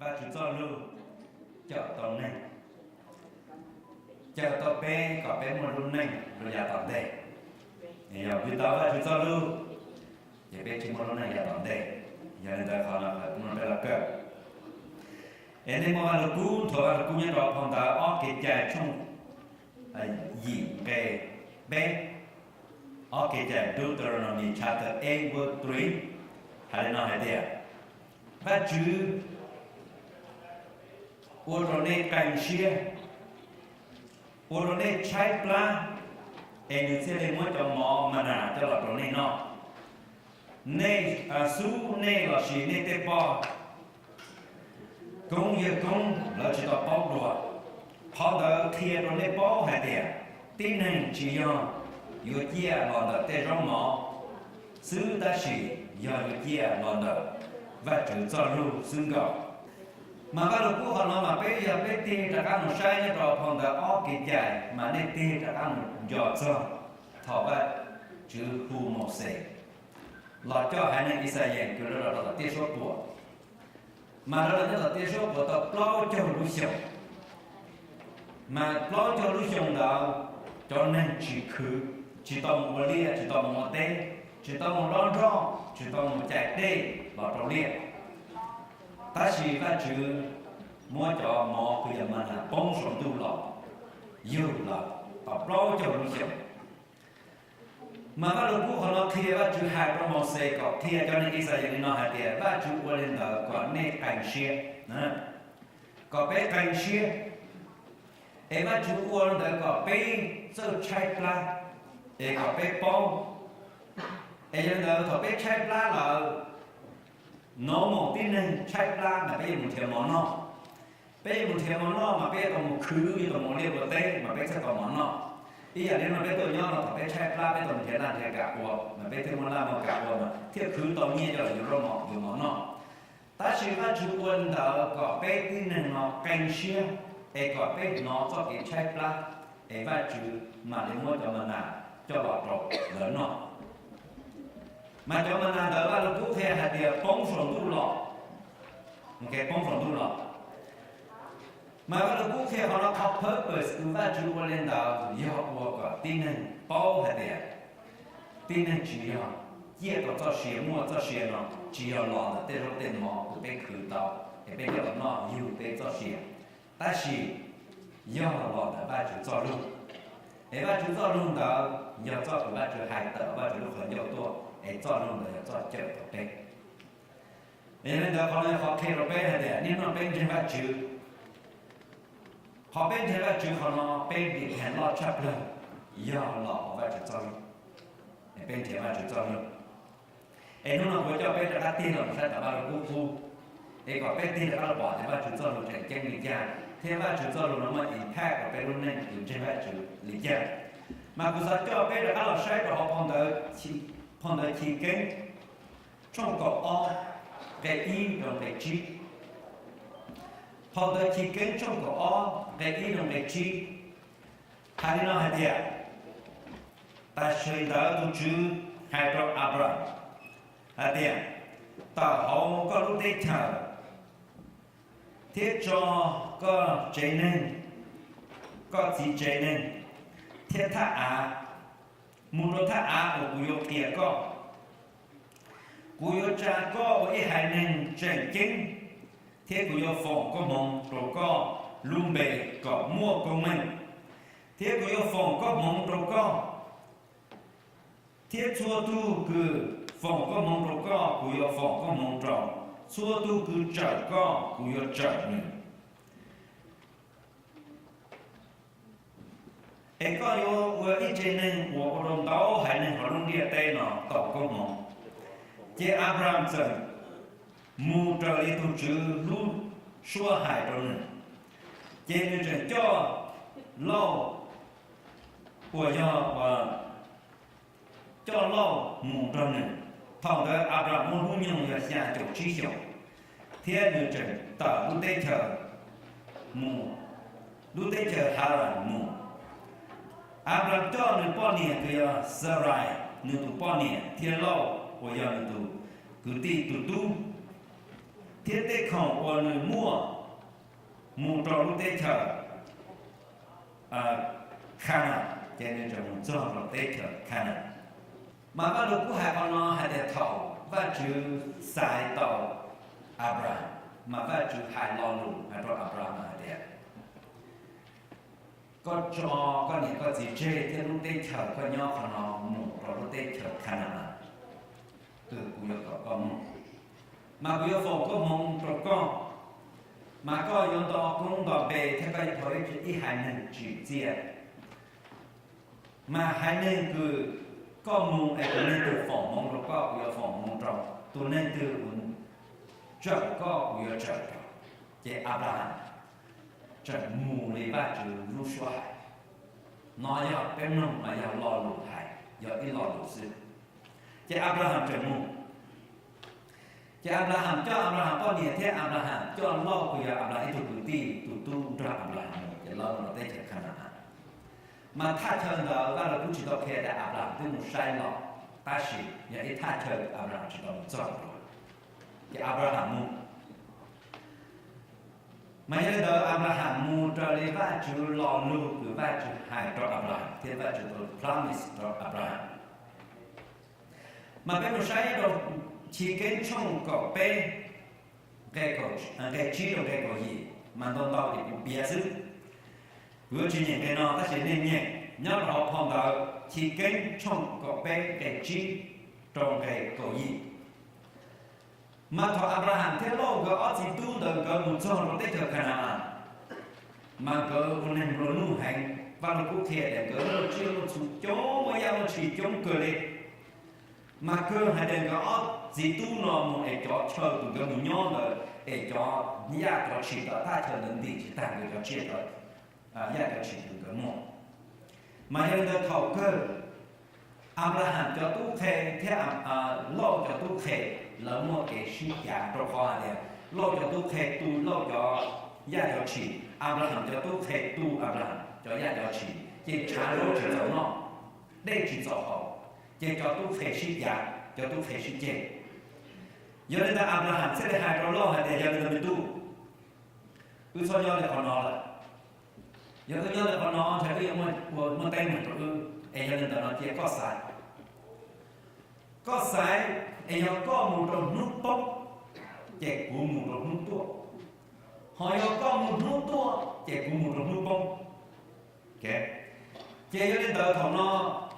Vajtswv txoj lug cawm tau neeg, cawm tau peb kom peb muaj lub neej rau yav tom ntej. Yog vim tau Vajtswv txoj lug, ces peb tsis muaj lub neej yav tom ntej. Yog li ntawd qhov no peb los kawm. Es nej muaj Vaj Lug Kub, nthuav Vaj Lug Kub nyob rau phau ntawv Ob Kev Cai tshooj yim nqe peb, Ob Kev Cai, Deuteronomy chapter eight verse three, hais li no hais tias, Vajtswv ua rau nej qee siab, ua rau nej tshaib plab, es nws thiaj li muab cov mov ma nas coj los rau nej noj. Nej, xub nej lossis nej tej poj koob yawg koob lawv tsis tau paub dua. Qhov ntawd qhia rau nej paub hais tias tib neeg tsis yog yuav ciaj los ntawm tej zaub mov xwb, tab sis yog yuav ciaj los ntawm Vajtswv txoj lug xwb nkaus. Mas Vaj Lug Kub qhov no mas peb yog peb tig rov qab mus saib nyob rau phau ntawv Ob Kev Cai mas nej tig rov qab mus nco txog thaum Vajtswv hu Mauxes los coj haiv neeg Yixalayees kws lawv los rau tom tiaj suab puam. Mas lawv los nyob tom tiaj suab puam tau plaub caug lub xyoos. Mas plaub caug lub xyoos ntawd cov neeg tsis khwv, tsis tau mus ua liaj, tsis tau mus ua teb, tsis tau mus dob nroj, tsis tau mus cais dej los rau liaj. Tab sis Vajtswv muab cov mov kws yog ma nas poob saum ntuj los yug lawv tau plaub caug lub xyoos. Mas Vaj Lug Kub qhov no qhia, Vajtswv hais rau Mauxes kom qhia cov neeg Yixalayees li no hais tias Vajtswv ua li ntawd kom nej qee siab, kom peb qee siab. Es Vajtswv ua li ntawd kom peb txawj tshaib plab, es kom peb paub. Es yog li ntawd thaum peb tshaib plab lawm, nov mus tib neeg tshaib plab mas peb yuav mus nrhiav mov noj. Peb yuav mus nrhiav mov noj mas peb yuav tau mus khwv, yuav tau mus ua liaj ua teb mas peb thiaj tau mov noj. Ib yam li no peb tuaj nyob no thaum peb tshaib plab peb tau mus nrhiav laj nrhiav kam ua mas peb thiaj muaj laj muaj kam ua mas thiaj khwv tau nyiaj coj los yuav zaub mov yuav mov noj. Tab sis Vajtswv ua li ntawd kom peb tib neeg no qee siab, es kom peb hnov txoj kev tshaib plab, es Vajtswv mam li muab cov ma nas coj los rau lawv noj. Mas cov ma nas ntawd Vaj Lug Kub qhia hais tias poob saum ntuj los, poob saum ntuj los. Mas Vaj Lug Kub qhia qhov no, qhov purpose kws Vajtswv ua li ntawd yog ua kom tib neeg paub hais tias tib neeg tsis yog ciaj tau txoj sia, muaj txoj sia no tsis yog los ntawm tej zaub tej mov kws peb khwv tau es peb coj los noj yug peb txoj sia, tab sis yog los ntawm Vajtswv txoj lug. Es Vajtswv txoj lug ntawd yog txoj kws Vajtswv hais tawm Vajtswv lub qhov ncauj tuaj, es txoj lug ntawd yog txoj cawm tau peb. Yog li ntawd qhov no yog qhov qhia rau peb hais tias niaj hnub no peb ntseeg Vajtswv, qhov peb ntseeg Vajtswv qhov no peb depend loj tshaj plawg yog los hauv Vajtswv txoj lug. Peb ntseeg Vajtswv txoj lug. Es hnub no kuv coj peb rov qab tig los saib tom Vaj Lug Kub qub, es kom peb tig rov qab los pom tias Vajtswv txoj lug tseem ceeb li cas thiab Vajtswv txoj lug no muaj impact rau peb lub neej tus ntseeg Vajtswv li cas. Mas kuv xav coj peb rov qab los saib rau hauv phau ntawv Chiv Keeb tshooj kaum ob nqe ib rau nqe tsib. Phau ntawv Chiv Keeb tshooj kaum ob nqe ib rau nqe tsib hais li no hais tias, tam sim ntawd tus Tswv hais rau Abram hais tias, tawm hauv koj lub teb chaws thiab tso koj tsev neeg, koj txiv tsev neeg thiab thaj av mus rau thaj av uas kuv yuav qhia koj. Kuv yuav tsa koj ua ib haiv neeg tseem ceeb, thiab kuv yuav foom koob hmoov rau koj lub npe kom muaj koob meej, thiab kuv yuav foom koob hmoov rau koj, thiab txhua tug kws foom koob hmoov rau koj kuv yuav foom koob hmoov rau, txhua tug kws tsawm koj kuv yuav tsawm nws. Es koj yuav ua ib tsev neeg uas ua rau ntau haiv neeg hauv lub ntiaj teb no tau koob hmoov. Ces Abram txawm mus raws li tus Tswv lub suab hais rau nws, ces nws tseem coj Lauj uas yog, coj Lauj mus nrog nws. Thaum ntawd Abram muaj hnub nyoog yog xya caum tsib xyoos, thiab nws tseem tawm lub teb chaws mus, lub teb chaws Haran mus. Abram coj nws poj niam kws yog Sarai, nws tus poj niam, thiab Lauj uas yog nws tus kwv tij tus tub, thiab tej khoom uas nws muaj mus rau lub teb chaws Khanas, ces nws tseem mus txog rau teb chaws Khanas. Mas Vajluskub hais qhov no hais tias thaum Vajtswv xaiv tau Anplahas, mas Vajtswv hais lo lus hais rau Anplahas hais tias, koj tso koj niam koj txiv tseg thiab lub teb chaws koj nyob qhov no mus rau lub teb chaws Khanas, twg kuv yuav kom koj mus, mas kuv yuav foom koob hmoov rau koj, mas koj yuav nto koob nto npe thiab koj yuav ua ib haiv neeg tsim txiaj. Mas haiv neeg kws koj mus es tus neeg twg foom hmoov rau koj, kuv yuav foom hmoov rau, tus neeg twg tsawm koj, kuv yuav tsawm rau. Ces Anplahas tseem mus li Vajtswv lub suab hais. No yog peb mloog mas yog lo lus hais, yog ib lo lus xwb. Ces Anplahas tseem mus. Ces Anplahas coj Anplahas poj niam thiab Anplahas coj Lauj uas yog Anplahas ib tug kwv tij tus tub nrog Anplahas mus, ces lawv mus rau teb chaws Khanas. Mas thaj chaw ntawd Vajluskub tsis tau qhia tias Anplahas twb mus saib los, tab sis yog ib thaj chaw Anplahas tsis tau mus txog dua. Ces Anplahas mus. Mas yog li ntawd Anplahas mus raws li Vajtswv lo lus kws Vajtswv hais rau Anplahas thiab Vajtswv tus promise rau Anplahas. Mas peb mus saib rau Chiv Keeb tshooj kaum peb, nqe tsib rau nqe kaum yim, mas ntau ntau ces kuv piav xwb. Kuv yuav tsis nyeem nqe no tab sis nej nyeem nyob rau hauv phau ntawv Chiv Keeb tshooj kaum peb nqe tsib rau nqe kaum yim. Mas thaum Anplahas thiab Lauj nkawd ob txiv tub ntawd nkawd mus txog rau teb chaws Khanas, mas nkawd ua neeg nplua nuj heev. Vajluskub qhia tias nkawd muaj tsiaj muaj txhu coob, muaj yaj muaj tshis coob kawg li. Mas kawg hais tias nkawd ob txiv tub no mus es cov chaw uas nkawd mus nyob ntawd es cov yaj cov tshis tom thaj chaw ntawd ntim tsis tag nkawd cov tsiaj, yaj cov tshis uas nkawd muaj. Mas yog li ntawd thaum kawg Anplahas cov tub qhe thiab Lauj cov tub qhe lawv muaj kev sib cav rau qhov hais tias Lauj cov tub qhe tu Lauj cov yaj cov tshis, Anplahas cov tub qhe tu Anplahas cov yaj cov tshis, ces tshav zaub tsis txaus noj, dej tsis txaus haus, ces cov tub qhe sib cav, cov tub qhe sib ceg. Yog li ntawd Anplahas thiaj li hais rau Lauj hais tias, yog li ntawd me tub, wb txhob nyob li qhov no lawm. Yog wb nyob li qhov no ntshe wb yuav ua muaj teeb meem rau wb, es yog li ntawd no cia koj xaiv. Koj xaiv, es yog koj mus rau hnub poob, ces kuv mus rau hnub tuaj. Ho yog koj mus hnub tuaj, ces kuv mus rau hnub poob. Ces yog li ntawd thaum no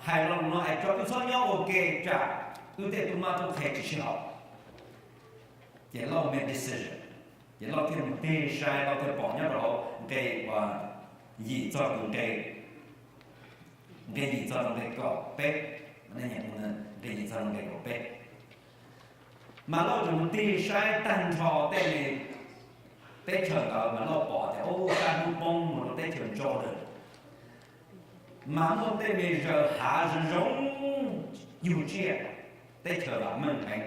hais lo lus no es tso wb txhob nyob ua ke tsam wb tej tub mab tub qhe tsis sib haum. Ces Lauj make decision, ces Lauj thiaj mus tig saib, Lauj thiaj pom nyob rau hauv nqe yim txog nqe, nqe yim txog nqe kaum peb, nqe yim txog nqe kaum peb. Mas Lauj tseem mus tig saib tag nrho tej teb chaws ntawd mas Lauj pom tias ua sab hnub poob mus rau teb chaws Jordan, mas muaj tej me zaws hav zoo zoo, yug tsiaj, teb chaws vam meej heev.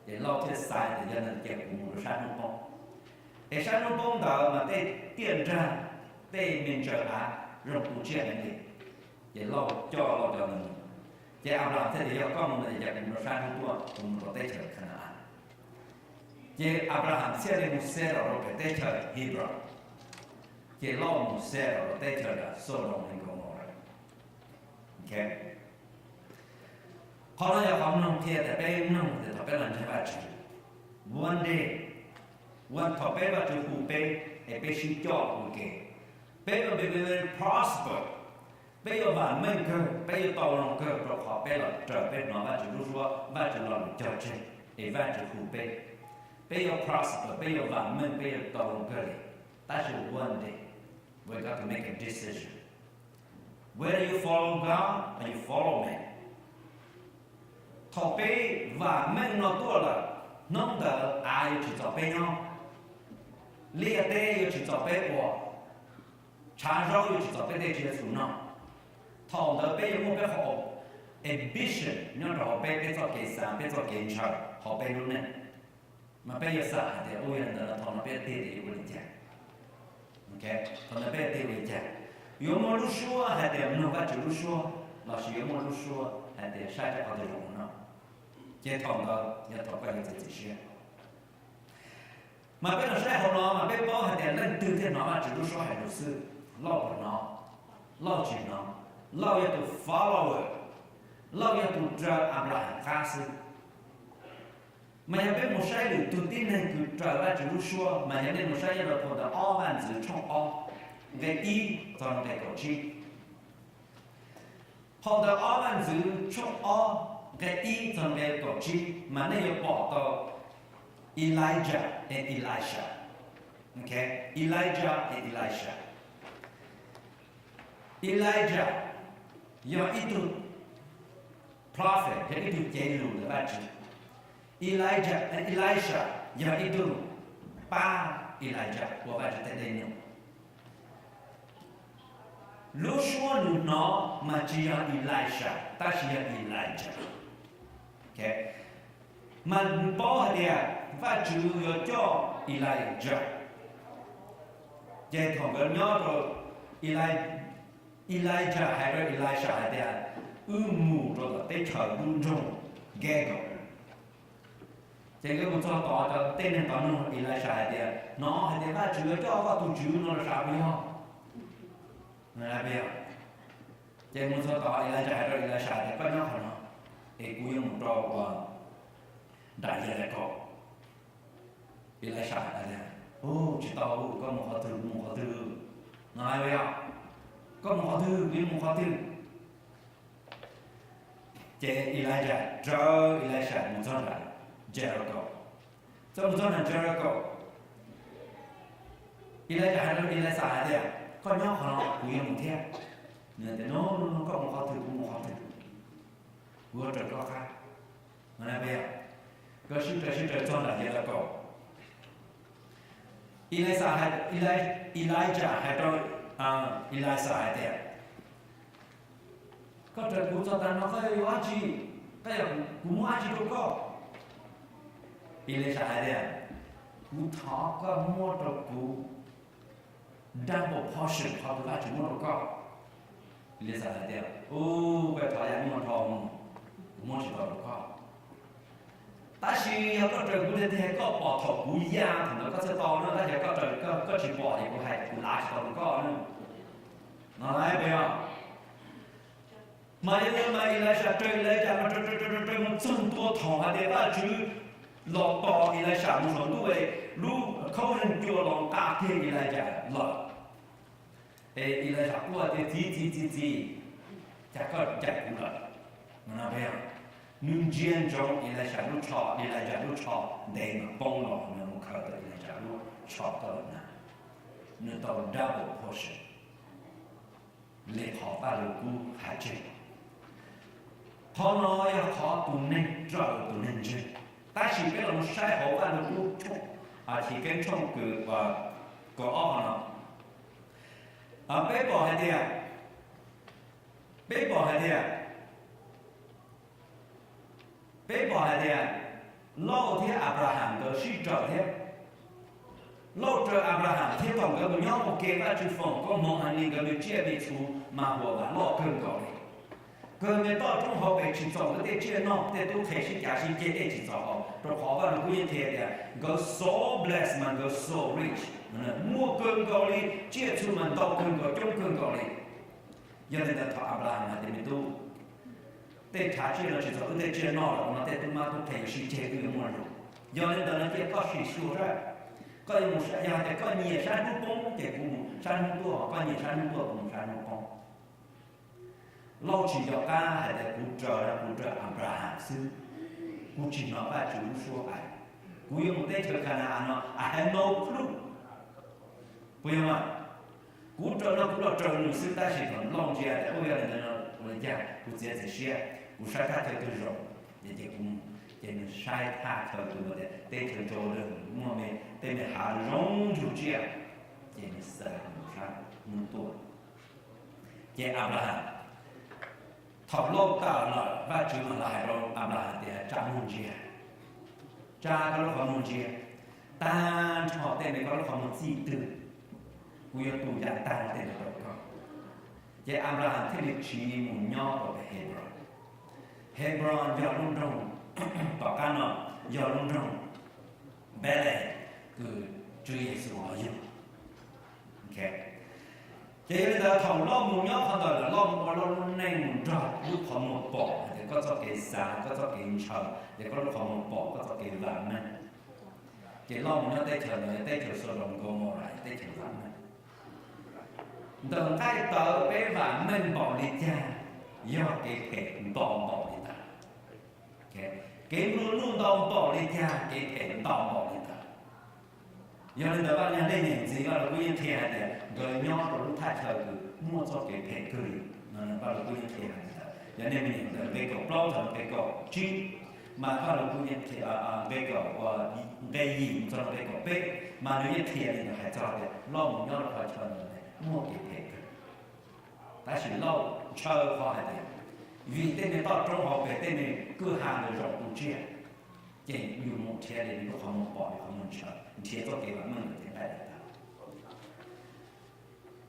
Ces Lauj thiaj xav tias yog li ntawd ces kuv mus rau sab hnub poob. Es sab hnub poob ntawd mas tej tiaj nrag, tej me ntsaws hav zoo tu tsiaj heev li. Ces Lauj coj Lauj cov ntawd mus. Ces Anplahas thiaj tias yog koj mus no ces kuv mus rau sab hnub tuaj, kuv mus rau teb chaws Khanas. Ces Anplahas thiaj li mus settle rau pem teb chaws Hebron. Ces Lauj mus settle rau teb chaws Sodom thiab Gomorrah. Qhov no yog qhov mloog qhia tias peb mloog tias thaum peb los ntseeg Vajtswv, one day, thaum peb Vajtswv hu peb es peb sib coj ua ke, peb yuav be very prosper, peb yuav vam meej kawg, peb yuav tau zoo kawg rau qhov peb los raws peb hnov Vajtswv lub suab, Vajtswv lo lus cog tseg, es Vajtswv hu peb. Peb yuav prosper, peb yuav vam meej, peb yuav tau zoo kawg li. Tab sis one day we got to make a decision whether you follow God or you follow man. Thaum peb vam meej no tuaj lawm, hnub ntawd av yuav tsis txaus peb nyob, liaj teb yuav tsis txaus peb ua, tshav zaub yuav tsis txaus peb tej tsiaj txhu noj. Thaum ntawd peb yuav muaj peb qhov ambition nyob rau hauv peb, peb txoj kev xav, peb txoj kev ntshaw hauv peb lub neej. Mas peb yuav xav hais tias ua li ntawd no thaum no peb tig tias yuav ua li cas? Thaum no peb tig ua li cas? Yuav muaj lub suab hais tias mloog Vajtswv lub suab, lossis yuav muaj lub suab hais tias saib rau qhov twg zoo no? Ces thaum ntawd yog thaum koj yuav txiav txim siab. Mas peb los saib hauv no mas peb paub hais tias leej twg thiaj hnov Vajtswv lub suab hais lus xwb? Lauj puas hnov? Lauj tsis hnov. Lauj yog tus follower, Lauj yog tus raws Anplaham qab xwb. Mas yog peb mus saib lwm tus tib neeg kws raws Vajtswv lub suab, mas yog nej mus saib nyob rau phau ntawv Ob Vaj Ntxwv tshooj ob, nqe ib txog nqe kaum tsib. Phau ntawv Ob Vaj Ntxwv tshooj ob, nqe ib txog nqe kaum tsib mas nej yuav pom tau Elijah and Elisha. Elijah and Elisha. Elijah yog ib tug prophet, yog ib tug cev lus ntawm Vajtswv. Elijah, Elisha yog ib tug pab Elijah ua Vajtswv tej dej num. Lub suab nws hnov mas tsis yog Elisha tab sis yog Elijah. Mas paub hais tias Vajtswv yuav coj Elijah. Ces thaum nkawd nyob rau, Elijah hais rau Elisha hais tias, wb mus rau tom teb chaws lub nroog Gilgal. Ces nkawd mus txog tod, cov tej neeg tod nug Elisha hais tias, hnov hais tias Vajtswv yuav coj koj tus tswv no los sav puas yog? Ces mus txog tod Elisha hais rau Elisha tias, koj nyob qhov no es kuv yuav mus rau nram Yelikaus. Elisha hais tias, tsis tau, koj mus qhov twg kuv mus qhov twg no. Koj mus qhov twg kuv yuav mus qhov twg. Ces Elijah raws Elisha mus txog nram Jericho. Txog mus txog nram Jericho, Elijah hais rau Elisha hais tias, koj nyob qhov no kuv yuav mus thiab. Nws tias, no, koj mus qhov twg kuv mus qhov twg, kuv yuav raws koj qab. Nkawd sib raws sib raws txog nram Jericho. Elisha, Elijah hais rau Elisha hais tias, koj raws kuv txog tag no koj yuav ua dab tsi? Koj yuav kuv muab dab tsi rau koj? Elisha hais tias, kuv thov koj muab rau kuv double portion qhov uas Vajtswv muab rau koj. Elisha hais tias, koj thov yam nyuaj dhau, kuv muab tsis tau rau koj. Tab sis yog koj raws kuv tiag tiag koj pom thaum kuv ya thaum ntawd koj thiaj tau na, tab sis koj raws koj tsis pom ces kuv hais kuv lav tsis tau rau koj na. No lawm puas yog? Mas yog li mas Elisha raws Elisha mas raws raws raws raws mus txog ntua thaum hais tias Vajtswv los tos Elisha mus saum ntuj es lub khaub ncaws cua los nqa kiag Elisha lawm. Es Elisha quaj tias, txiv, txiv, txiv, txiv, cas koj cais kuv lawm? Nws ntsia ntsoov Elisha lub tsho, Elisha lub tsho ntev mas poob los nws mus khaws tau Elisha lub tsho coj los na. Nws tau double portion li qhov Vajluskub hais tseg. Qhov no yog qhov tus neeg raws tus neeg ntseeg. Tab sis peb los mus saib hauv Vajluskub tshooj, Chiv Keeb tshooj kaum ob no, peb pom hais tias, peb pom hais tias, peb pom hais tias Lauj thiab Anplaham nkawd sib raws thiab. Lauj raws Anplaham thiab thaum nkawd mus nyob ua ke Vajtswv foom koob hmoov heev li, nkawd me tsiaj me txhu mas huam vam loj kawg nkaus li. Nkawd me toj roob hauv pes tsis txaus nkawd tej tsiaj noj, tej tub qhe sib cav sib ceg tej tsis txaus haus, rau qhov Vajluskub yeej qhia tias nkawd so blessed mas nkawd so rich, muaj kawg nkaus li, tsiaj txhu mas ntau kawg nkaus, coob kawg nkaus li. Yog li ntawd thaum Anplaham hais tias me tub, tej chav tsiaj no tsis txaus wb tej tsiaj noj los no tej tub mab tub qhe yuav sib ceg wb yuav muaj lus. Yog li ntawd no cia koj sim xyuas saib, koj yuav mus, yog hais tias koj nyiam sab hnub poob ces kuv mus sab hnub tuaj, koj nyiam sab hnub tuaj kuv mus sab hnub poob. Lauj tsis nco qab hais tias kuv raws, kuv raws Anplaham xwb, kuv tsis hnov Vajtswv lub suab hais, kuv yuav mus teb chaws Kana-as no I have no clue. Puas yog mas? Kuv raws no kuv los raws nws xwb, tab sis thaum Lauj ntsia tias ua yog li ntawd no ua li cas kuv txiav txim siab, kuv saib thaj chaw twg zoo, ces kuv mus, ces nws saib thaj chaw twg tias teb chaws Jordan muaj me tej me hav zoo zoo ntug tsiaj, ces nws xav mus sab hnub tuaj. Ces Anplaham, thaum Lauj tawm lawm Vajtswv mam los hais rau Anplaham tias tsa muag ntsia, tsa koj lub qhov muag ntsia, tag nrho tej me koj lub qhov muag txij twg, kuv yuav tu yav tag tej ntawd rau koj. Ces Anplaham thiaj li tsiv mus nyob rau pem Hebron. Hebron yog lub nroog, tom qab no yog lub nroog Bethlehem, kws Tswv Yexus los yug. Ces yog li ntawd thaum Lauj mus nyob qhov ntawd lawm, Lauj mus ua Lauj lub neej mus nrog lub qhov muag pom hais tias koj txoj kev xav, koj txoj kev ntshaw, ces koj lub qhov muag pom koj txoj kev vam meej. Ces Lauj mus nyob teb chaws ntawd, teb chaws Sodom Gomorrah, teb chaws vam meej. Ntawm nqaij tawv peb vam meej npaum li cas, yog kev phem nto npaum li ntawd. Kev nplua nuj nto npaum li cas, kev phem nto npaum li ntawd. Yog li ntawd Vaj Lis Neej Ntxiv Vaj Lug Kub yeej qhia hais tias nkawd nyob rau lub thaj chaw kws muaj txoj kev phem kawg li no. Vaj Lug Kub yeej qhia hais li ntawd, yog nej me nyuam ntawm nqe kaum plaub txog nqe kaum tsib, mas Vaj Lug Kub yeej qhia, nqe kaum, nqe yim mus txog nqe kaum peb, mas nws yeej qhia li ntawd hais txog tias Lauj mus nyob rau qhov chaw ntawd muaj kev phem kawg. Tab sis Lauj ntshaw qhov hais tias vim tej me toj roob hauv pes tej me kwj ha ntawd zaum tu tsiaj, ces yus mus nrhiav li nws lub qhov muag pom, yus qhov muag ntshaw, nrhiav txoj kev vam meej ntawm tej nqaij tawv.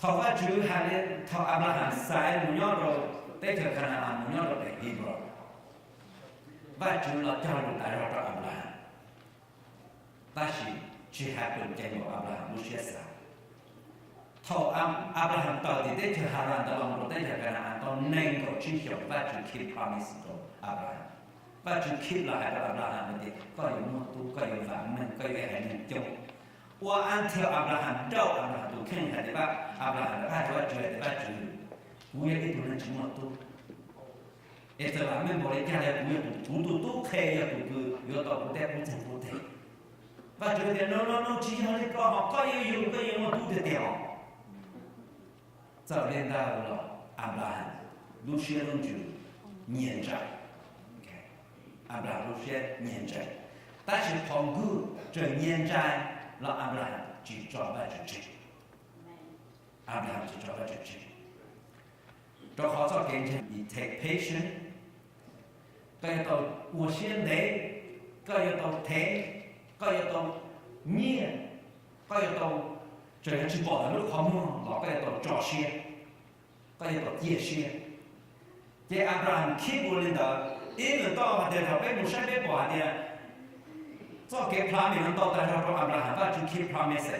Thaum Vajtswv hais li, thaum Anplaham xaiv mus nyob rau teb chaws Kana-as, mus nyob rau pem Hebroos, Vajtswv los cog lus tas zog rau Anplaham, tab sis tsis hais pes tsawg nkaus Anplaham lub siab xav. Thaum Anplaham tawm tim teb chaws Haran ntawd los mus rau teb chaws Kana-as tau nees nkaum tsib xyoos, Vajtswv keep promise rau Anplaham. Vajtswv keep los hais rau Anplaham hais tias koj yuav muaj tub, koj yuav vam meej, koj yuav ib haiv neeg coob. Ua, until Anplaham doubt Anplaham tus kheej hais tias, Anplaham rov qab hais rau Vajtswv hais tias, Vajtswv, kuv yog ib tug neeg tsis muaj tub, es txawm vam meej npaum li cas los kuv yog tus, kuv tus tub qhe yog tus kws yuav tau kuv tej qub txeeg qub teg. Vajtswv tias, No, no, no, tsis yog li ko, ho koj yuav yug koj yuav muaj tub tiag tiag os. Txawm li ntawd los Anplaham lub siab lub ntsws nyiag ntsais. Anplaham lub siab nyiag ntsais, tab sis qhov nkuj tseem nyiag ntsais los Anplaham tsis tso Vajtswv tseg. Anplaham tsis tso Vajtswv tseg, rau qhov txoj kev ntseeg it takes patience. Koj yuav tau ua siab ntev, koj yuav tau thev, koj yuav tau nyiaj, koj yuav tau, tseem yog tsis pom ntawm lub qhov muag los koj yuav tau tso siab, koj yuav tau cia siab. Ces Anplaham keep ua li ntawd, ib ntsis tau hais tias thaum peb mus saib peb pom hais tias txoj kev plha mem no ntau tas zog rau Anplaham, Vajtswv keep promise,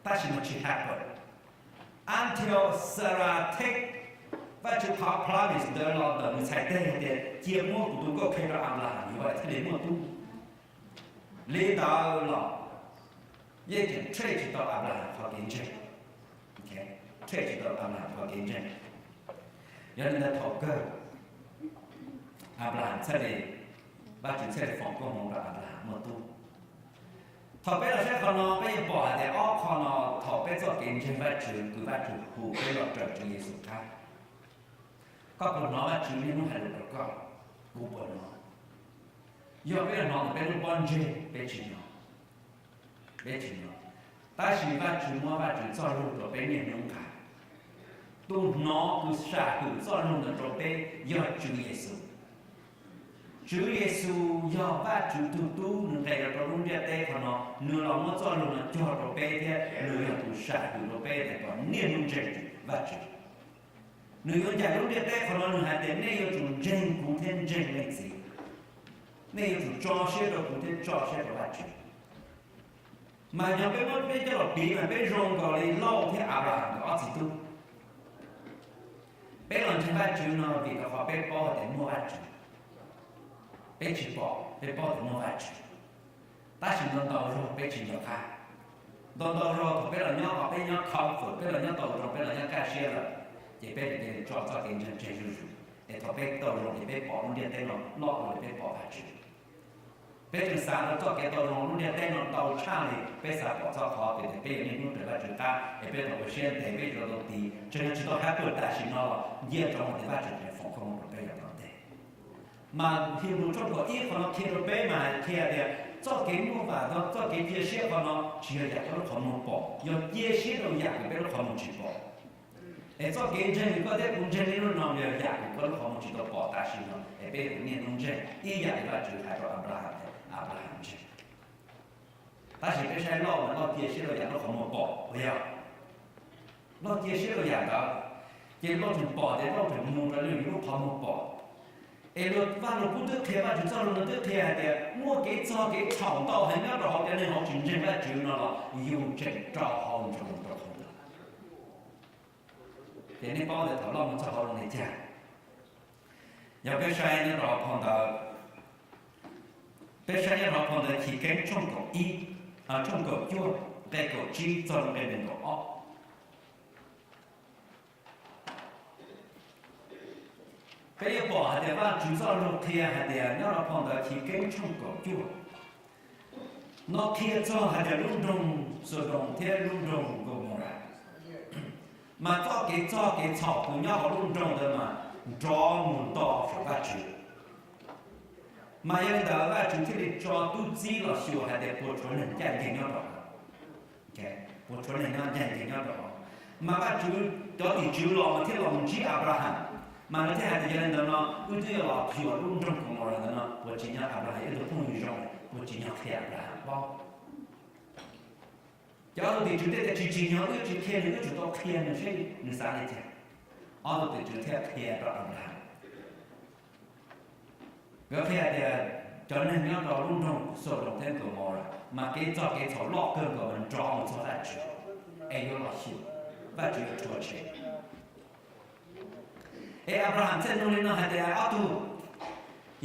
tab sis mas tsis happen. Until Sarah take Vajtswv qhov promise ntawd los ntawm nws txhais teg hais tias cia muab kuv tus nkauj qhe rau Anplaham, yuav thiaj li muaj tub. Li ntawd los yeej tseem threat tsis tau Anplaham qhov kev ntseeg, threat tsis tau Anplaham qhov kev ntseeg. Yog li ntawd thaum kawg Anplaham thiaj li, Vajtswv thiaj li foom koob hmoov rau Anplaham muaj tub. Thaum peb los saib qhov no peb yuav pom hais tias ob qho no, thaum peb txoj kev ntseeg Vajtswv kws Vajtswv hu peb los raws Tswv Yexus qab. Koj puas hnov Vajtswv niaj hnub hais lus rau koj? Kuv puas hnov? Yog peb hnov ntawm peb lub pob ntseg, peb tsis hnov, peb tsis hnov. Tab sis Vajtswv muab Vajtswv txoj lus rau peb niaj hnub nqa. Tus hnov, tus sam hwm txoj lus ntawd rau peb yog Tswv Yexus. Tswv Yexus yog Vajtswv tug tub, nws nqes los rau lub ntiaj teb qhov no, nws los muab txoj lus no cog rau peb thiab nws yog tus sam hwm rau peb tias kom niaj hnub ntseeg Vajtswv. Nws yuav ncaim lub ntiaj teb qhov no, nws hais tias nej yuav tsum ntseeg kuv thiab ntseeg leej txiv. Nej yuav tsum tso siab rau kuv thiab tso siab rau Vajtswv. Mas yog peb muab peb coj los piv mas peb zoo nkaus li Lauj thiab Anplaham nkawd ob txiv tub. Peb los ntseeg Vajtswv no vim rau qhov peb paub hais tias muaj Vajtswv. Peb tsis pom, peb paub tias muaj Vajtswv, tab sis ntau ntau zaug peb tsis nco qab. Ntau ntau zaug thaum peb los nyob, peb nyob comfort, peb los nyob tau zoo, peb los nyob kaj siab lawm, ces peb cia li tso txoj kev ntseeg tseg zuj zus, es thaum peb tau zoo ces peb pom lub ntiaj teb no loj ua li peb pom Vajtswv. Peb tseem xav rau txoj kev tau zoo lub ntiaj teb no ntau tshaj li peb xav pom txoj qhov, peb tias peb yuav niaj hnub raws Vajtswv qab es peb tau ua siab ntev, peb tsis tau tiv, tseem yog tsis tau happen tam sim no los cia tso mus tias Vajtswv tseem foom koob hmoov rau peb yav tom ntej. Mas Henplais tshooj kaum ib qhov no qhia rau peb mas hais qhia tias txoj kev muaj vam no, txoj kev cia siab qhov no tsis yog yam koj lub qhov muag pom, yog cia siab rau yam kws peb lub qhov muag tsis pom. Es txoj kev ntseeg kws koj thiab kuv ntseeg niaj hnub no yog yam kws koj lub qhov muag tsis tau pom tam sim no, es peb niaj hnub ntseeg ib yam li Vajtswv hais rau Anplaham, Anplaham ntseeg. Tab sis peb saib Lauj mas Lauj cia siab rau yam lub qhov muag pom, puas yog? Lauj cia siab rau yam ntawd, ces Lauj tseem pom tias Lauj tseem mus raws li lub qhov muag pom. Es luag Vaj Lug Kub twb qhia, Vajtswv txoj lus no twb qhia hais tias muaj kev txog kev txhaum ntau heev nyob rau hauv cov neeg hauv tsis ntseeg Vajtswv no los yus tseem rau hauv nroos rau hauv ntawd. Ces nej paub tias thaum loj mus txog hauv zoo li cas. Yog peb saib nyob rau phau ntawv, peb saib nyob rau phau ntawv Chiv Keeb tshooj kaum ib, tshooj kaum cuaj, nqe kaum tsib txog nqe nees nkaum ob. Peb yuav pom hais tias Vajtswv txoj lus qhia hais tias nyob rau phau ntawv Chiv Keeb tshooj kaum cuaj no qhia txog hais tias lub nroog Xaudoos thiab lub nroog Kaumaulas, mas txoj kev txog kev txhaum uas nyob hauv lub nroog ntawd mas nrov mus nto saum Vajtswv. Mas yog li ntawd Vajtswv thiaj li tso tub txib los xyuas hais tias puas tshuav neeg ncaj ncees nyob rau, puas tshuav neeg ncaj ncees nyob rau. Mas Vajtswv cov tim tswv los mas thiaj los mus ntsib Anplahas, mas nws thiaj hais tias yog li ntawd no wb twb yuav los xyuas lub nroog Kaumaulas ntawd no puas tsim nyog Anplahas, ib tug phooj ywg zoo, puas tsim nyog qhia Anplahas paub. Ces ob tug tim tswv thiaj tias tsis tsim nyog, wb tsis qhia nws, wb tsum tau qhia nws seb nws xav li cas. Ob tug tim tswv thiaj qhia rau Anplahas. Nkawd qhia tias cov neeg nyob rau lub nroog Xaudoos thiab Kaumaulas mas kev txog kev txhaum loj kawg nkaus mas nrov mus txog Vajtswv, es yuav los xyuas, Vajtswv yuav rhuav tshem. Es Anplahas thiaj nug li no hais tias ob tug,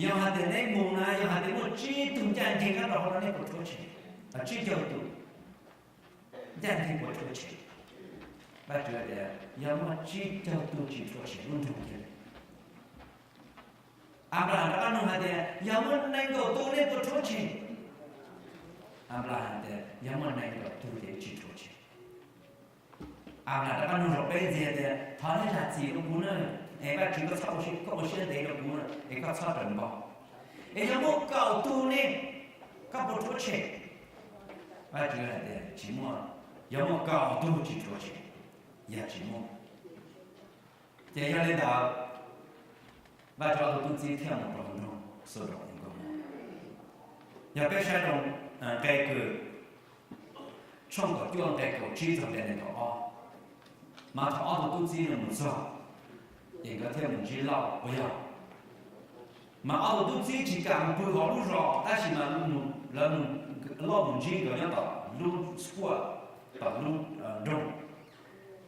yog hais tias neb mus na yog hais tias muaj tsib tug ncaj ncees nyob rau hauv no nej puas rhuav tshem? Tsib caug tus ncaj ncees puas rhuav tshem? Vajtswv tias yog muaj tsib caug tus tsis rhuav tshem lub nroog kiag li. Anplahas rov qab nug hais tias yog muaj nees nkaum tus nej puas rhuav tshem? Anplahas tias yog muaj nees nkaum tus ces tsis rhuav tshem. Anplahas rov qab nug zaum peb ntxiv tias thov nej zam txim rau kuv na, es Vajtswv koj txhob, koj ua siab ntev rau kuv na, es koj txhob raws npau. Es yog muaj kaum tus ne, koj puas rhuav tshem? Vajtswv hais tias tsis muaj, yog muaj kaum tus tsis rhuav tshem, yog tsis muaj. Ces yog li ntawd, Vajtswv ob tug tub txib thiaj mus rau nroog Xaudoos. Yog peb saib rau nqe kws tshooj kaum cuaj nqe kaum tsib txog nqe nees nkaum ob, mas thaum ob tug tub txib no mus txog, ces nkawd thiaj mus ntsib Lauj puas yog? Mas ob tug tub txib tsis kam mus pw hauv lub zos, tab sis mas lawv, Lauj mus ntsib nkawd nyob tom lub square, tom lub nroog.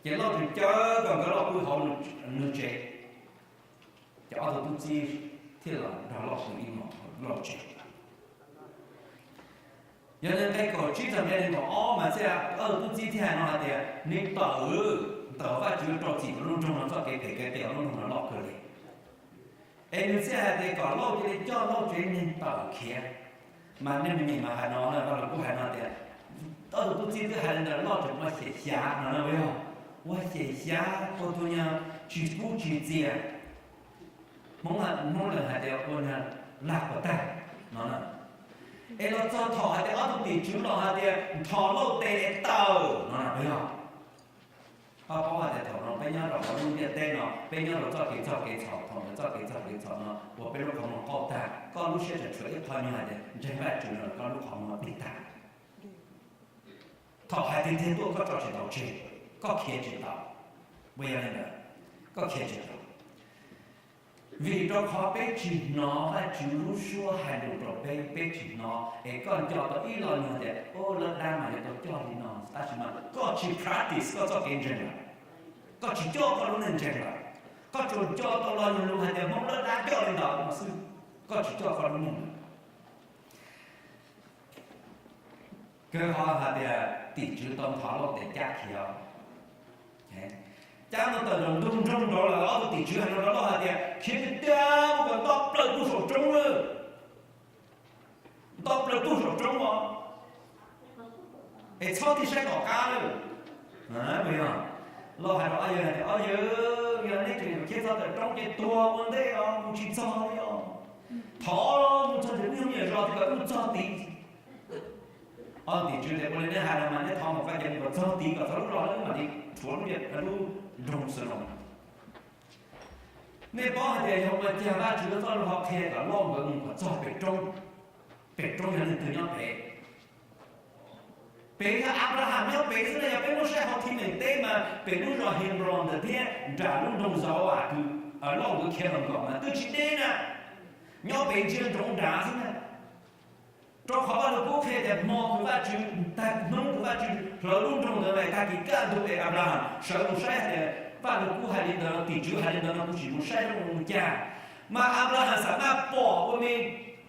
Ces Lauj tseem caw kom nkawd los pw hauv nws tsev. Ces ob tug tub txib thiaj los nrog Lauj pw ib hmos hauv Lauj tsev. Yog li nqe kaum tsib txog nqe nees nkaum ob mas thiaj, ob tug tub txib thiaj hais no hais tias nws tawm, tawm Vajtswv rau txim rau lub nroog no txoj kev phem kev qias lub nroog no loj kawg li. Es nws thiaj hais tias kom Lauj cia li coj Lauj tsev neeg tawm khiav. Mas nej me nyuam mas hais no na, Vaj Lug Kub hais no tias ob tug tub txib twb hais li ntawd Lauj tseem ua xyem xyav no na, yog ua xyem xyav ua tus nyuag tsis kub tsis txias, Hmoob, Hmoob lawv hais tias ua nyuag lag puas tag no na. Es los txog thaum hais tias ob tug tim tswv los hais tias nthos Lauj tes es tawm no na, yog Koj paub hais tias thaum no peb nyob rau hauv lub ntiaj teb no peb nyob rau txoj kev txog kev txhaum, thaum ntawd txoj kev txog kev txhaum no ua peb lub qhov muag qaug tag, koj lub siab tseem tshuav ib qho nyuag hais tias ntseeg Vajtswv no koj lub qhov muag dig tag. Thaum hais tiag tiag tuaj koj tso tsis tau tseg, koj khiav tsis tau. Puas yog li ntawd? Koj khiav tsis tau. Vim rau qhov peb tsis hnov Vajtswv lub suab hais lus rau peb, peb tsis hnov, es koj nco tau ib lo nyuag tias, o, lawv dab mas yuav tau coj li no, tab sis mas koj tsis practice koj txoj kev ntseeg lawm, koj tsis coj koj lub neej ntseeg lawm, koj tsuas nco tau lo nyuag lus hais tias Hmoob lawv dab coj li ntawd no xwb, koj tsis coj koj lub neej lawm. Kawg qhov hais tias tim tswv tau nthos Lauj tes cab khiav. Cab mus tawm nraum ntug nroog nraud lawm, ob tug tim tswv hais rau Lauj hais tias khiav tiag tiag mus kom nto plaws puag saum roob lawm, nto plaws puag saum roob os, es txhob tig saib tom qab lawm. Lauj hais rau ob yawg hais tias, ob yawg, yog neb tseem yuav khiav txog tawm roob ces tuag ua ntej os, mus tsis txog li os. Thov mus txog tim lub nyuag zos tim kom mus txog tid. Ob tug tim tswv tias, ua li neb hais no mas neb thov mus koj ces mus kom txog tid kom txog lub zos wb mam li rhuav lub, lub nroog Xaudoos. Nej paub hais tias yog ua cas Vajtswv txoj lus ho qhia kom Lauj nkawd mus kom txog pem roob, pem roob yog leej twg nyob pem? Pem yog Anplahas nyob pem xwb na, yog peb muab saib hauv Thib Meem teb mas pem lub zos Henplon ntawd thiab nram lub nroog Zauas kws Lauj nkawd khiav los nkaum mas twb tsis deb na. nyob pem ntsia ntsoov nrad xwb na. Rau qhov Vaj Lug Kub qhia tias hmo kws Vajtswv, tag hnub kws Vajtswv hlawv lub nroog ntawd lawm, tag kis kaj ntug es Anplahas sawv mus saib tias Vaj Lug Kub hais li ntawd, tim tswv hais li ntawd no kuv sim mus saib zoo li cas. Mas Anplahas xam maj pom ua me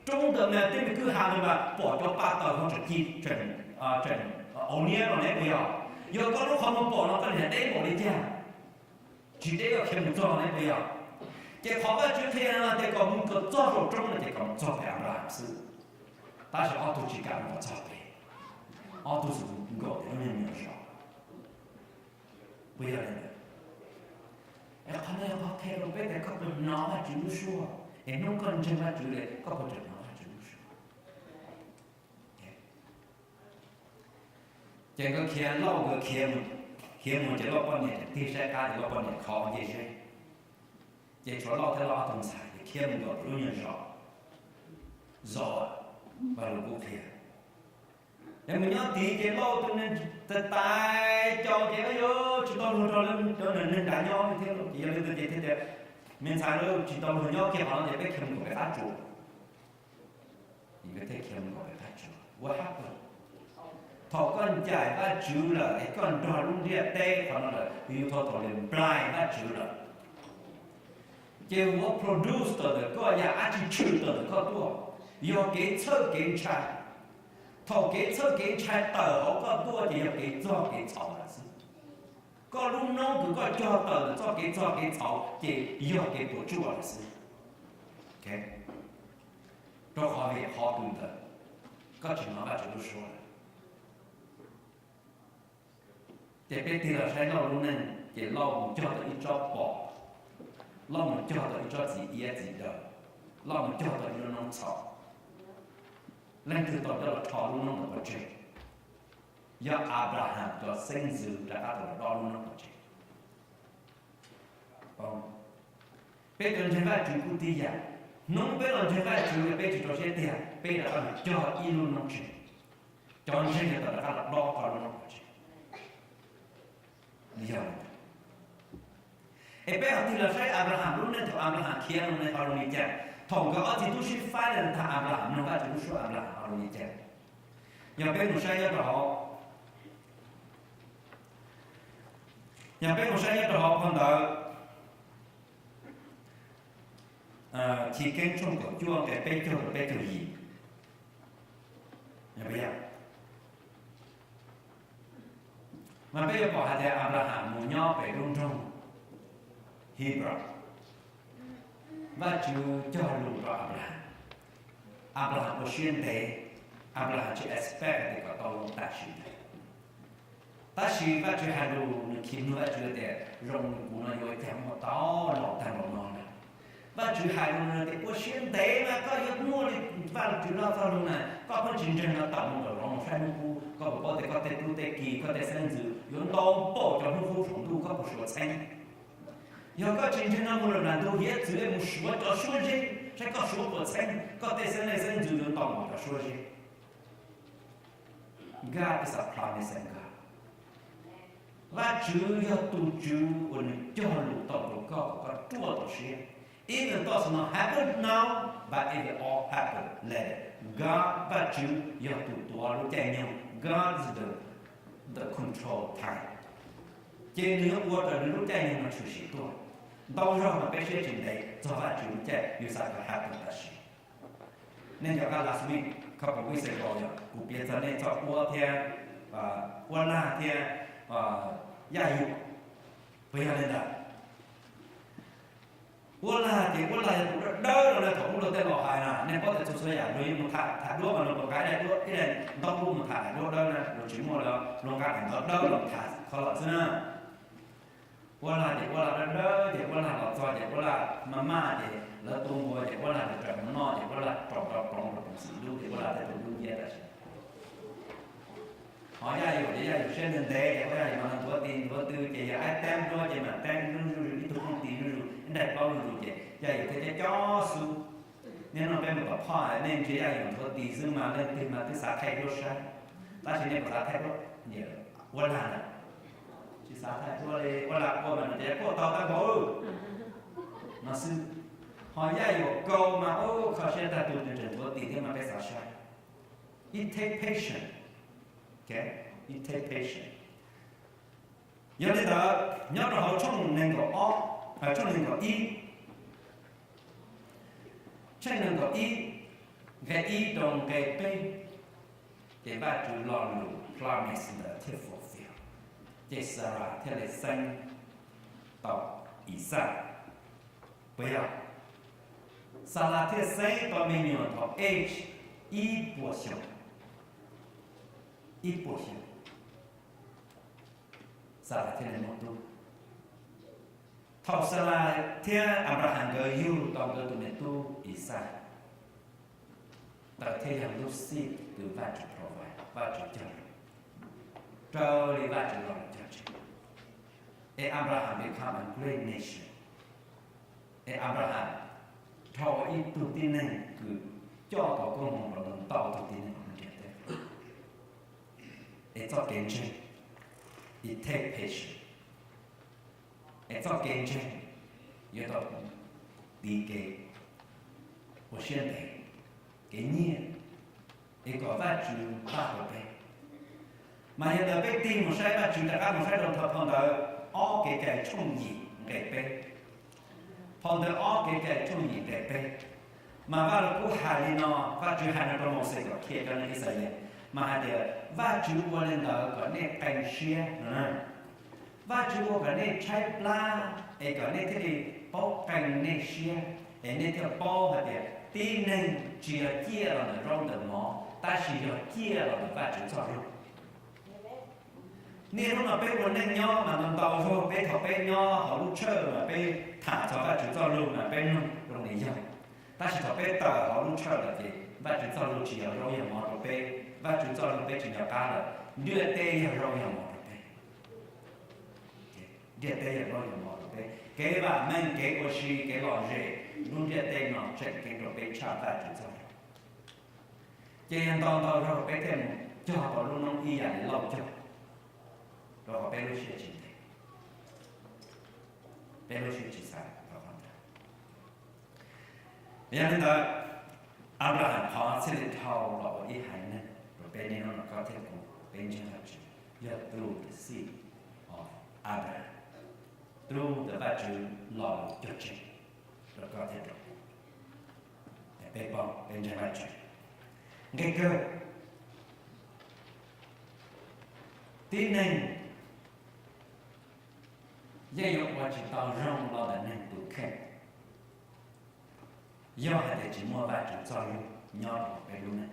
roob ntawd mas tej me kwj ha ntawd mas pom cov pa taws ho tseem ci, tseem, tseem au niab no ne puas yog? Yog koj lub qhov muag pom no koj niam deb npaum li cas? Tsis deb koj khiav mus txog ne puas yog? Ces qhov Vajtswv qhia no tias kom mus kom txog saum roob no ces kom mus txog pem Anplahas xwb. Tab sis ob tug tsis kam mus kom txog pem, ob tug xum nkaum tias lub nyuag zos. Puas yog li ntawd? Es qhov no yog qhov qhia rau peb tias koj puas hnov Vajtswv lub suab, es hnub koj ntseeg Vajtswv lawm koj puas tseem hnov Vajtswv lub suab? Ces nkawd khiav, Lauj nkawd khiav mus, khiav mus ces Lauj poj niam tseem tig saib qab ces Lauj poj niam khov nce zeb. Ces tshuav Lauj thiab Lauj ob tug ntxhais ces khiav mus nkaum lub nyuag zos, zos Vaj Lug Kub qhia. Ces mus nyob tid ces Lauj tus neeg tais caus ces yuav tsis tau luag nrog cov neeg nrad nyob li thiab lauj. Ces yog li ntawd ces thiaj tias, me ntxhais lauj, tsis tau luag nyob kiag qhov no ces peb khiav mus nkaum pem qab tsuas. Nkawd thiaj khiav mus nkaum pem qab tsuas. What happened? Thaum koj ncaim Vajtswv lawm es koj nrog lub ntiaj teb qhov no lawm, yus tau tau li nplai Vajtswv lawm. Ces what produce tawm ntawm koj yam dab tsi tshwm tawm ntawm koj tuaj, yog kev txhawj kev ntshai. Thaum kev txhawj kev ntshai tawm hauv koj tuaj ces yog kev txog kev txhaum lawm xwb. Koj lub noob kws koj cog tawm ntawm txoj kev txog kev txhaum ces yog kev puas tsuaj lawm xwb. Rau qhov vim qhov kws ntawd koj tsis hnov Vajtswv lub suab lawm. Ces peb tig los saib Lauj lub neej ces Lauj mus cog tau ib tsob pom, Lauj mus cog tau ib tsob txiv iab txiv daw, Lauj mus cog tau ib lub noob txhaum. Leej twg tau coj los rho lub noob ntawd pov tseg? Yog Anplahas cov xeeb ntxwv rov qab tau los dob lub noob pov tseg. Peb cov ntseeg Vajtswv kuj tib yam, hnub peb los ntseeg Vajtswv peb tsis rau siab tiag peb rov qab mus cog ib lub noob tseg. Cov ntseeg yog tau rov qab los dob rau lub noob pov tseg. Yog es peb ho tig los saib Anplahas lub neej thaum Anplahas khiav no ne ho zoo li cas, thaum nkawd ob txiv tub sib faib lawm tag Anplahas mloog Vajtswv lub suab Anplahas ho zoo li cas. Yog peb mus saib nyob rau hauv, yog peb mus saib nyob rau hauv phau ntawv Chiv Keeb tshooj kaum cuaj nqe peb caug rau peb caug yim, mas peb yuav pom hais tias Anplahas mus nyob pem lub nroog Hebron, Vajtswv cog lus rau Anplahas. Anplahas ua siab ntev, Anplahas tsis expect tias kom tau lub tam sim ntawd. Tab sis Vajtswv hais lus, nws khi nug Vajtswv tias zoo li kuv no yuav ua cas muaj tau laus tag npaum no na. Vajtswv hais rau nws tias ua siab ntev mas koj yuav muaj li Vajtswv loj txoj lus na, koj pheej tsis ntseeg no tawm mus kom lov mus saib hnub qub, koj puas paub tias koj tej tub tej ki koj tej xeeb ntxwv yuav ntau npaum cov hnub qub saum ntuj koj puas suav txheeb? Yog koj tsis ntseeg no mus lawm nram ntug hiav txwv mus suav cov suab zeb saib koj suav puas txheeb, koj tej xeeb leej xeeb ntxwv yuav ntau npaum cov suab zeb. God is a promising God. Vajtswv yog tus Tswv uas nws cog lus tau rau koj kom koj ruaj tau siab. Even though it's not happen now, but it will all happen later. God, Vajtswv yog tus tuav lub caij nyoog. God is the, the control time. Ces nws yuav ua rau nws lub caij nyoog no tshwm sim tuaj. Ntau zaug mas peb siab tsis ntev txog Vajtswv lub caij yus xav kom happen tam sim. Nej nco qab last week, couple weeks ago yog kuv piav txog nej txog Uab thiab, Uab Laj thiab Yaj Yum, puas yog li ntawd? Uab Laj ces Uab Laj yog tus dawb dawb no na, thaum ub luag tej laus hais na, nej paub tias txhua txhua yam luag yeej mus tham, tham duab mas luag nqa ib daim duab, ib daim ntaub dub mus tham daim duab dawb na, luag tsis muaj los luag nqa daim ntawv dawb los tham kho lom xwb na. Uab Laj ces Uab Laj dawb dawb ces Uab Laj los txog ces Uab Laj maj maj ces lawv tua npua ces Uab Laj tawm tawm mus noj ces Uab Laj raus rau ploov rau poom txim dub ces Uab Laj thiaj tau dub nciab tam sim. Ho Yaj Yum ces Yaj Yum siab ntev ntev ces Yaj Yum mas nthuav tis nthuav tw ces yog aib teeb duab ces mam teeb zuj zus, ib tug phooj tis zuj zus, ib nraig plaub zuj zus ces Yaj Yum thiaj cob cob xub. Niaj hnub no peb mus tom phoj nej ntsia Yaj Yum nthuav tis xwb mas leej twg mas twb xav thaij duab saib, tab sis nej puas xav thaij duab? Uab Laj na, tsis xav thaij duab li, Uab Laj quaj mas nws tias quaj tau tau nkaus no xwb. Ho yaj yuam kaus mas ub, kho siab tag, tus twg tseem nthuav tim thiab mas peb xav saib. It take patience. Okay? It take patience. Yog li ntawd, nyob rau hauv tshooj nees nkaum ob, tshooj nees nkaum ib, tshooj nees nkaum ib, nqe ib rau nqe peb, ces Vajtswv lo lus promise ntawd thiaj fulfill, ces Xalas thiaj li xeeb tau Ixaj. Puas yog? Xalas thiaj xeeb tau me nyuam thaum age ib puas xyoo, ib puas xyoo, Xalas thiaj li muaj tub. Thaum Xalas thiab Anplahas nkawd yug tau nkawd tus me tub Ixaj, ntawd thiaj yog lub seed twg Vajtswv provide, Vajtswv cog lus, raws li Vajtswv lo lus cog tseg. Es Anplahas become a great nation. Es Anplahas dhau ib tug tib neeg kws coj tau koob hmoov rau ntau tug tib neeg hauv ntiaj teb. Es txoj kev ntseeg, it take patience. Es txoj kev ntseeg yuav tau tiv kev ua siab ntev, kev nyiaj, es kom Vajtswv pab rau peb. Mas yog ntawd peb tig mus saib Vajtswv, rov qab mus saib rau phau ntawv Ob Kev Cai tshooj yim nqe peb. Phau ntawv Ob Kev Cai tshooj yim nqe peb, mas Vaj Lug Kub hais li no, Vajtswv hais no rau Mauxes kom qhia cov neeg Yixalayees, mas hais tias Vajtswv ua li ntawd kom nej qee siab no na. Vajtswv ua kom nej tshaib plab es kom nej thiaj li paub qee nej siab, es nej thiaj paub hais tias tib neeg tsis yog ciaj los ntawm zaub ntawm mov, tab sis yog ciaj los ntawm Vajtswv txoj lug. Niaj hnub no peb ua neej nyob mas ntau ntau zaug peb thaum peb nyob hauv lub tshawj mas peb tham txog Vajtswv txoj lug mas peb mloog zoo li yog. Tab sis thaum peb tawm hauv lub tshawj lawm ces Vajtswv txoj lug tsis yog zaub yog mov rau peb, Vajtswv txoj lug peb tsis nco qab lawm, ntiaj teb yog zaub yog mov rau peb. Ntiaj teb yog zaub yog mov rau peb, kev vam meej, kev ua si, kev lom zem, lub ntiaj teb no tseem ceeb rau peb tshaj Vajtswv txoj lug. Ces yog ntau ntau zaug peb thiaj mus cog tau lub noob ib yam li Lauj cog, rau qhov peb lub siab tsis ntev, peb lub siab tsis xav tau qhov ntawd. Yog li ntawd, Anplahas qhov thiaj li dhau los ua ib haiv neeg rau peb niaj hnub no koj thiab kuv peb ntseeg Vajtswv, yog through the seed of Abraham, through the Vajtswv lo lus cog tseg rau koj thiab rau kuv, peb paub peb ntseeg Vajtswv. Nqe kawg, tib neeg yeej yuav ua tsis tau zoo los ntawm neeg tus kheej yog hais tias tsis muaj Vajtswv txoj lug nyob rau peb lub neej.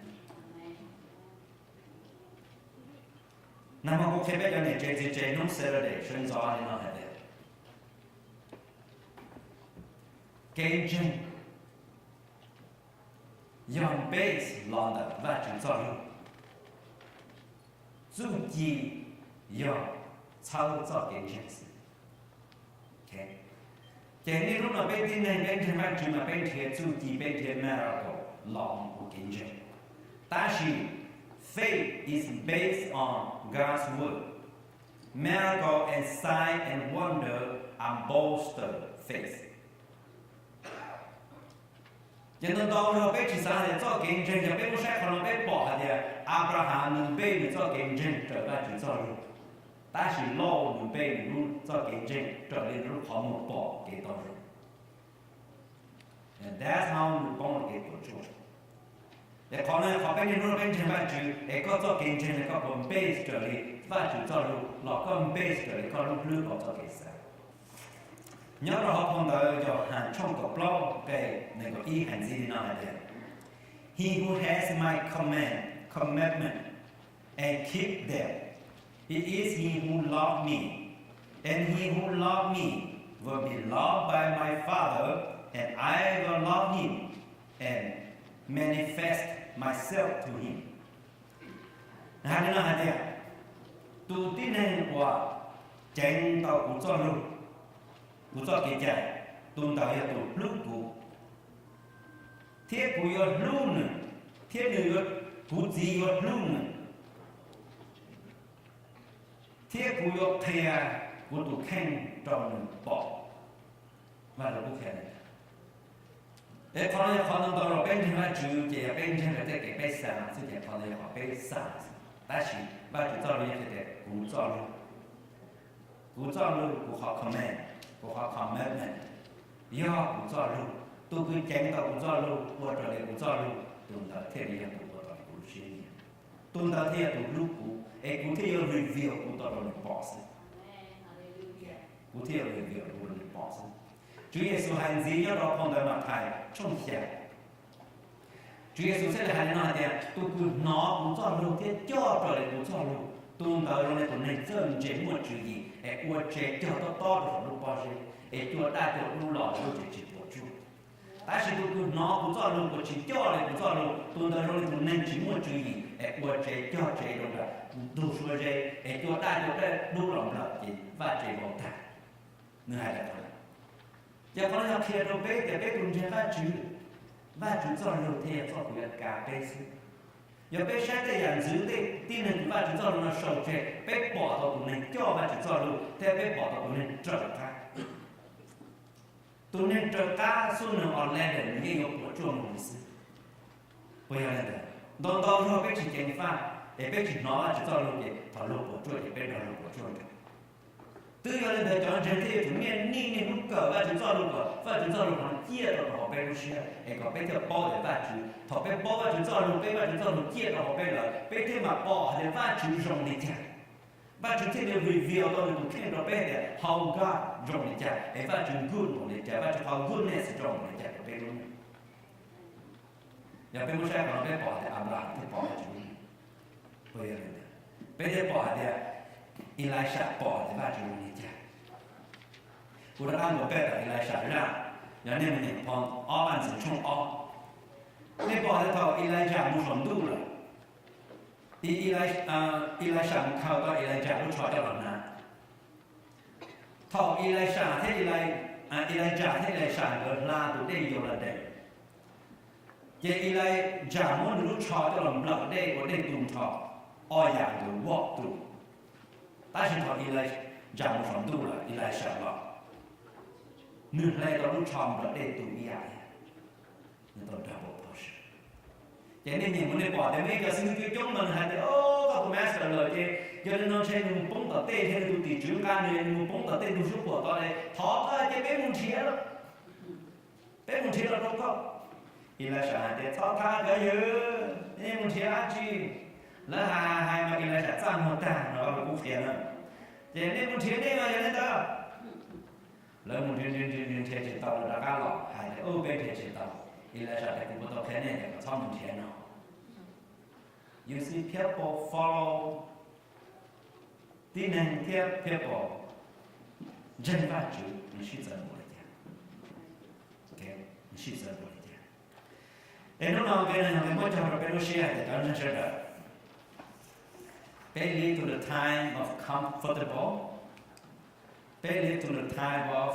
Nag hmo kuv qhia peb cov niam tsev txiv tsev hnub Saturday sawv ntxov li no hais tias kev ntseeg yog base los ntawm Vajtswv txoj lug. Txuj ci yog txhawb txoj kev ntseeg xwb. Ces niaj hnub no peb tib neeg peb ntseeg Vajtswv mas peb nrhiav txuj ci, peb nrhiav miracle los ua kev ntseeg. Tab sis faith is based on God's word. Miracle and sign and wonder are bolster faith. Ces ntau ntau zaug peb tsis xav hais tias txoj kev ntseeg, yog peb muab saib qhov no peb pom hais tias Anplahas nws npe nws txoj kev ntseeg raws Vajtswv txoj lug, tab sis Lauj nws npe nws lub txoj kev ntseeg raws li nws lub qhov muag pom kev tau zoo. That's how nws poob rau kev puas tsuaj. Es qhov no qhov peb niaj hnub peb ntseeg Vajtswv es koj txoj kev ntseeg no koj puas base raws li Vajtswv txoj lug los koj base raws li koj lub hlwb koj txoj kev xav. Nyob rau hauv phau ntawv Yauhas tshooj kaum plaub nqe nees nkaum ib hais ntxiv li no hais tias, He who has my command, commandment and keep them, it is he who loved me. And he who loved me will be loved by my Father, and I will love him and manifest myself to him. Hais li no hais tias, tus tib neeg uas ceev tau kuv txoj lug, kuv txoj kev cai, tus ntawd yog tus hlub kuv, thiab kuv yuav hlub nws, thiab nws, kuv Txiv yuav hlub nws, thiab kuv yuav qhia kuv tus kheej rau nws pom. Vaj Lug Kub qhia li ntawd. Es qhov no yog qhov ntau ntau los peb ntseeg Vajtswv ces yog peb ntseeg rau tej kev peb xav xwb ces qhov no yog qhov peb xav xwb. Tab sis Vajtswv txoj lus yog tias kuv txoj lus, kuv txoj lus, kuv qhov command, kuv qhov commitment, yog kuv txoj lus. Tus kws ceev tau kuv txoj lus, ua raws li kuv txoj lus, tus ntawd thiaj li yog tus ua raws li kuv lub siab nyiam. Tus ntawd thiaj yog tus hlub kuv, es kuv thiaj yuav reveal kuv tau rau nws pom xwb. Kuv thiaj yuav reveal kuv rau nws pom xwb. Tswv Yexus hais ntxiv nyob rau phau ntawv Mathais tshooj xya. Tswv Yexus thiaj li hais li no hais tias, tus kws hnov kuv txoj lus thiab coj raws li kuv txoj lus, tus ntawd zoo li tus neeg txawj ntse muaj tswv yim es ua tsev cog tob tob rau saum lub pob zeb, es cua daj cua dub los lub tsev tsis puas tsuaj. Tab sis tus kws hnov kuv txoj lus, kuv tsis coj li kuv txoj lus, tus ntawd zoo li tus neeg tsis muaj tswv yim es ua tsev cog tsev rau nram ntug suab zeb, es cua daj cua dub los nplawm ces vaj tsev vau tag. Nws hais li ntawd. Ces qhov no yog qhia rau peb tias peb tus ntseeg Vajtswv, Vajtswv txoj lus thiaj yog txoj kws yuav kav peb xwb. Yog peb saib tej yam ntxwv tej tib neeg kws Vajtswv txoj lus no sau tseg, peb pom tau tus neeg coj Vajtswv txoj lus thiab peb pom tau tus neeg raws qab. Tus neeg raws qab xub nws os le lawm nws yeej yuav puas tsuaj mus li xwb. Puas yog li ntawd? Ntau ntau zaug peb tsis ceev faj es peb tsis hnov Vajtswv txoj lus ces thaum luag puas tsuaj ces peb nrog luag puas tsuaj nkaus. Twb yog li ntawd cov ntseeg thiaj yuav tsum niaj hnub niaj hnub kawm Vajtswv txoj lus kom Vajtswv txoj lus no ciaj tau rau hauv peb lub siab es kom peb thiaj paub tias Vajtswv, thaum peb paub Vajtswv txoj lus, peb Vajtswv txoj lus ciaj rau hauv peb lawm, peb thiaj mam pom hais tias Vajtswv zoo li cas. Vajtswv thiaj li reveal tau nws tus kheej rau peb tias how God zoo li cas, es Vajtswv good npaum li cas, Vajtswv qhov goodness zoo npaum li cas rau peb lub neej. Yog peb muab saib qhov no peb pom hais tias Anplaham thiaj pom Vajtswv, puas yog li ntawd? Peb thiaj pom hais tias Elisha pom hais tias Vajtswv zoo li cas. Kuv rov qab nkaus peb tom Elisha zaj, yog nej mus nyeem phau ob Vaj Ntxwv tshooj ob, nej pom hais tias thaum Elisha mus saum ntuj lawm, Elisha mus khaws tau Elisha lub tsho coj los hnav. Thaum Elisha thiab, Elisha thiab Elisha nkawd hla tus dej Yauladej, ces Elisha muab nws lub tsho coj los nplawm dej ua dej tu nrho, ob yam nkawd walk through. Tab sis thaum Elisha mus saum ntuj lawm, Elisha los, nws hle tau lub tsho nplawm dej tu ib yam thiab. Nws tau double portion. Ces nej nyeem mus nej pom tias muaj ib co xib hwb coob coob no nws hais tias, o, koj tus master lawm ces yog li no ntshe nws mus poob tom tej, ntshe nws tus tim tswv nqa nws, nws mus poob tom tej ntug suab puam tod li, thov koj cia peb mus nrhiav, peb mus nrhiav los rau koj. Elisha hais tias, txhob thab cov yawg, nej mus nrhiav dab tsi? Lawv hais hais mas Elisha txaj muag tag no los kuv qhia na. Ces nej mus nrhiav nej mas yog li ntawd. Lawv mus nrhiav nrhiav nrhiav nrhiav tsis tau, lawv rov qab los hais tias, u, peb nrhiav tsis tau. Elisha tias, kuv puas tau qhia nej tias kom txhob mus nrhiav no? You see, people follow, tib neeg thiab people ntseeg Vajtswv nws sib txawv npaum li cas. Nws sib txawv npaum li cas. Es hnub no nqe no yog nqe muab cog rau peb lub siab hais tias cov ntseeg sawv daws, peb live through the time of comfortable, peb live through the time of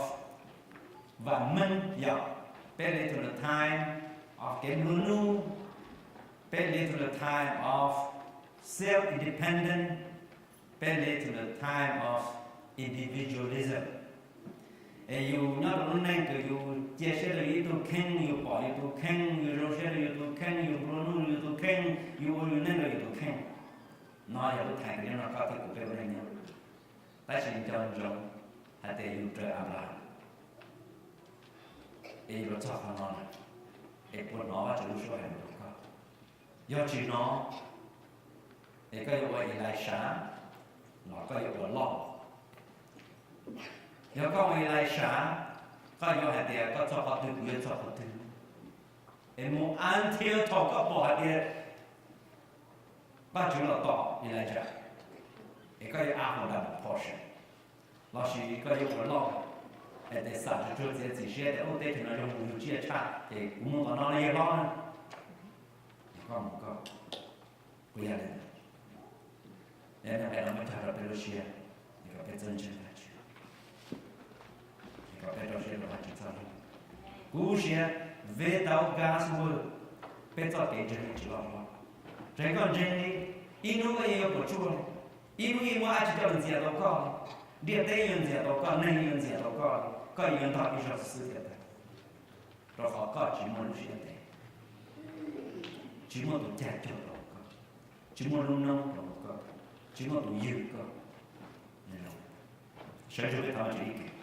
vam meej yom, peb live through the time of kev nplua nuj, peb live through the time of self-independent, peb live through the time of individualism. Es yus nyob rau lub neej kws yus cia siab rau yus ib tug kheej, yus pom yus tus kheej, yus zoo siab rau yus tus kheej, yus nplua nuj rau yus tus kheej, yus ua yus neej rau yus tus kheej. No yog lub thaiv kws nyob rau koj thiab kuv peb ua neej nyob. Tab sis nco ntsoov hais tias yus raws Anplaham, es yus los txog qhov no lawm, es puas hnov Vajtswv lub suab hais rau koj? Yog tsis hnov, es koj yuav ua Elisha los koj yuav ua loj? Yog koj ua Elisha, koj yuav hais tias koj txog qhov twg kuv yuav txog qhov twg, es mus until thaum koj pom hais tias Vajtswv los tom Elisha, es koj yuav ab hau da portion, lossis koj yuav ua loj, es tes xam tsuag tsuag txiav txim siab tias ub teb chaws no zoo mus yug tsiaj tshaj ces kuv mus tom no los yog hlob na. Koj mus koj, kuv yog li ntawd. Yog li ntawd no muab cog rau peb lub siab, es kom peb txawj ntseeg Vajtswv, es kom peb rau siab rau Vajtswv txoj lus. Kuv siab, without God's word, peb txoj kev ntseeg yeej tsis loj hlob. Tseem koj ntseeg li, ib hnub koj yeej yuav puas tsuaj li, ib hnub yeej muaj dab tsi coj los ntxias tau koj li, ntiaj teb yuav ntxias tau koj, neeg yuav ntxias tau koj li, koj yuav ntog ib zaug xwb thiaj tag. rau qhov koj tsis muaj lub siab ntev, tsis muaj tus cag cog rau koj, tsis muaj lub noob rau koj, tsis muaj tus ywg koj. Sawv ntsug peb thov Vajtswv ib ke.